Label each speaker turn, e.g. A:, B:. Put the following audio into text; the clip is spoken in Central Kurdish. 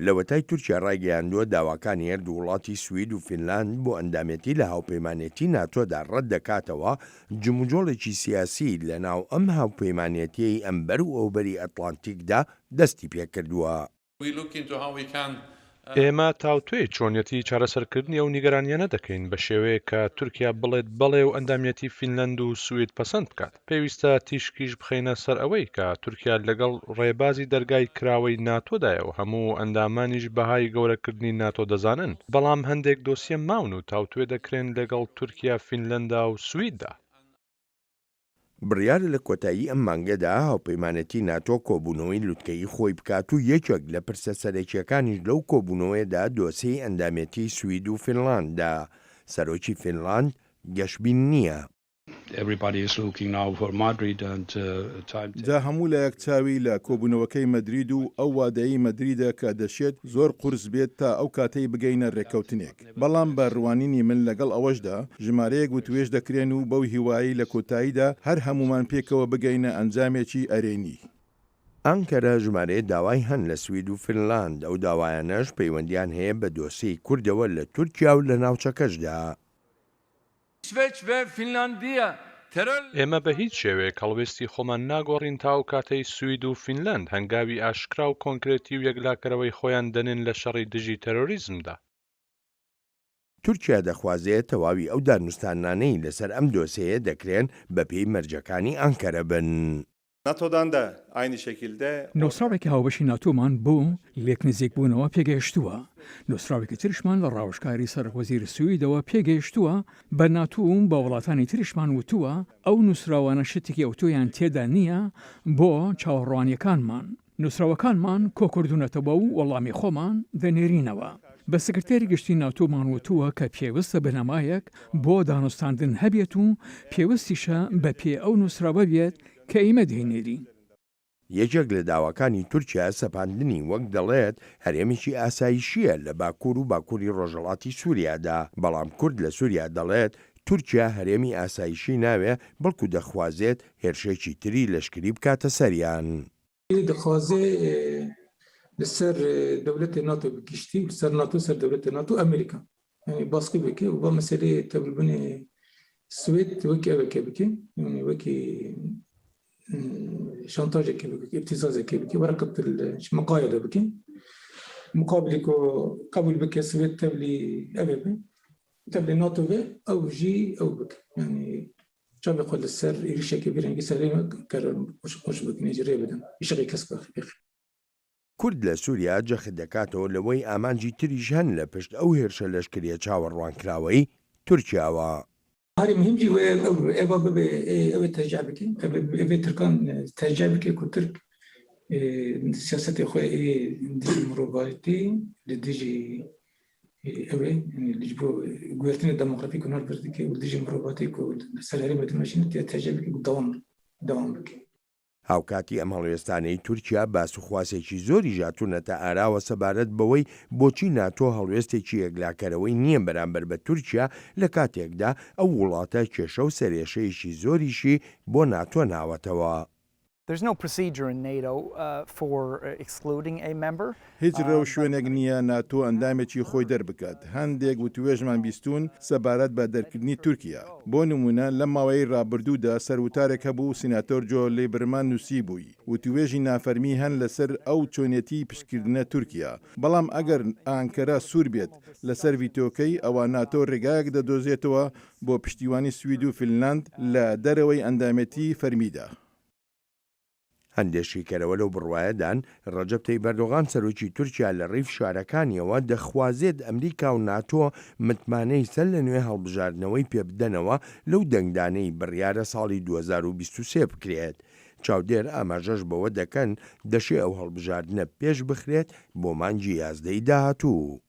A: لەوەتای تورکیا ڕایگەیاندووە داواکانی هەردوو وڵاتی سوید و فینلاند بۆ ئەندامێتی لە هاوپەیمانێتی ناتۆدا ڕەتدەکاتەوە، جموجۆڵێکی سیاسی لەناو ئەم هاوپەیمانێتیەی ئەمبەر و ئەوبەری ئەتڵانتیکدا دەستیپێکردووە.
B: ئێمە تاوتوێی چۆنیەتی چارەسەرکردنی ئەو نیگەرانییانە دەکەین بە شێوەیەک کە تورکیا بڵێت بەڵێ و ئەندامیەتی فینلەند و سوید پەسەند بکات. پێویستە تیشکیش بخەینە سەر ئەوەی کە تورکیا لەگەڵ ڕێبازی دەرگای کراوەی ناتۆدایە و هەموو ئەندامانیش بەهای گەورەکردنی ناتۆ دەزانن، بەڵام هەندێک دۆسیە ماون و تاوتوێ دەکرێن لەگەڵ تورکیا، فینلەندا و سویددا.
A: بڕیارە لە کۆتایی ئەم مانگەدا هاوپەیمانێتی ناتۆ کۆبوونەوەی لوتکەیی خۆی بکات و یەکێک لە پرسە سەرەکییەکانیش لەو کۆبوونەوەیەدا دۆسێی ئەندامێتیی سوید و فینلاندە. سەرۆکی فینلاند گەشبین نییە.
C: جا هەموو لایەک چاوی لە کۆبوونەوەکەی مەدرید و ئەو وادەیەی مەدریدە کە دەشێت زۆر قورس بێت تا ئەو کاتەی بگەینە رێککەوتنێک. بەڵام بە روانینی من لەگەڵ ئەوەشدا ژمارەیەک وتوێژ دەکرێن و بەو هیوایەی لە کۆتاییدا هەر هەموومان پێکەوە بگەینە ئەنجامێکی ئەرێنی.
A: ئانکەرە ژمارەیە داوای هەن لە سوید و فینلاند، ئەو داوایانەش پەیوەندیان هەیە بە دۆسێی کوردەوە لە تورکیا و لە ناوچەکەشدا.
B: ئێمە بە هیچ شێوەیەک هەڵوێستی خۆمان ناگۆڕین تا ئەو کاتەی سوید و فینلەند هەنگاوی ئاشکرا و کۆنکرێتی و یەکلاکەرەوەی خۆیان دەنێن لە شەڕی دژی تێرۆریزمدا.
A: تورکیا دەخوازێت تەواوی ئەو دانوستانانەی لەسەر ئەم دۆسێیە دەکرێن بەپێی مەرجەکانی ئانکەرە بن.
D: NATO'dan da aynı şekilde.
E: نووسراوێکی هاوبەشی ناتۆمان بۆ لێکنزیکبوونەوە پێگەیشتووە. نووسراوێکی تریشمان لە ڕاوێژکاری سەرۆکوەزیری سویدەوە پێگەیشتووە، بە ناتۆ و بە وڵاتانی تریشمان وتووە ئەو نووسراوانە شتێکی ئەوتۆیان تێدا نییە بۆ چاوەڕوانییەکانمان. نووسراوەکانمان کۆکردوونەتەوە و وەڵامی خۆمان دەنێرینەوە. بە سکرتێری گشتی ناتۆمان وتووە کە پێویستە بنەمایەک بۆ دانوستاندن هەبێت و پێویستیشە بەپێ ئەو نووسراوە بێت کە ئیمە دەینێرین.
A: یەکێک لە داواکانی تورکیا سەپاندنی وەک دەڵێت هەرێمێکی ئاسایشییە لە باکوور و باکووری ڕۆژهەڵاتی سووریادا، بەڵام کورد لە سووریا دەڵێت تورکیا هەرێمی ئاسایشی ناوێ بەڵکو دەخوازێت هێرشێکی تری لەشکری بکاتە سەریان.
F: دخوازێ li ser dewletê NATO bi giştî û li ser NATO ser dewletê NATO Amerîka yanî baskî bike û va meseleyê tevlibûnê Swêd wekî evekê bike yanî wekî şantajekê bike îbtîzazekê bike wereqet miqayede bike muqabilî ku qebûl bike Swêd tevlî evê be tevlî NATO be ew jî ew bike yanî çavê xwe li ser êrîşekê vî rengî serê me kerin xweş bikin ê jî rê bidin îşeqê kes bixin.
A: کورد لە سوریا جەخت دەکاتەوە لەوەی ئامانجی تریش هەن لە پشت ئەو هێرشە لەشکریە چاوەڕوانکراوەی تورکیاوە.
F: Herî muhîm jî wê ew eva bibe ew ê tercîh bike, ev ê Tirkan tercîh bike ku Tirk siyasetê xwe ê dijî mirovatî li dijî ew ê yanî ji bo guhertinê demografîk ku nar vir dike û li dijî mirovatî ku li ser herêmê dimeşîne tercîh bike ku dewam dewam bike.
A: هاوکاتی ئەم هەڵوێستانەی تورکیا باس و خواسێکی زۆریش هاتوونەتە ئاراوە سەبارەت بەوەی بۆچی ناتۆ هەڵوێستێکی یەکلاکەرەوەی نییە بەرامبەر بە تورکیا لە کاتێکدا ئەو وڵاتە کێشە و سەرێشەیەکی زۆریشی بۆ ناتۆ ناوەتەوە.
C: هیچ رێوشوێنێک نییە ناتۆ ئەندامێکی خۆی دەربکات، هەندێک وتوێژمان بیستوون سەبارەت بە دەرکردنی تورکیا. بۆ نموونە لەم ماوەیەی رابردوودا سەروتارێک هەبوو سیناتۆر جۆ لیبرمان نووسیبووی، وتوێژی نافەرمی هەن لەسەر ئەو چۆنێتیی پشتکردنە تورکیا، بەڵام ئەگەر ئانکەرە سوور بێت لەسەر ڤیتۆکەی ئەوا ناتۆ رێگایەک دەدۆزێتەوە بۆ پشتیوانی سوید و فینلاند لە دەرەوەی ئەندامێتیی فەرمیدا.
A: هەندێ شیکەرەوە لەو بڕوایەدان، ڕەجەب تەیب ئەردۆغان سەرۆکی تورکیا لە ڕێی فشارەکانیەوە دەخوازێت ئەمریکا و ناتۆ متمانەی سەر لە نوێ هەڵبژاردنەوەی پێبدەنەوە لەو دەنگدانەی بڕیارە ساڵی 2023 بکرێت. چاودێر ئاماژەش بەوە دەکەن دەشێ ئەو هەڵبژاردنە پێش بخرێت بۆ مانگی یازدەی داهاتوو.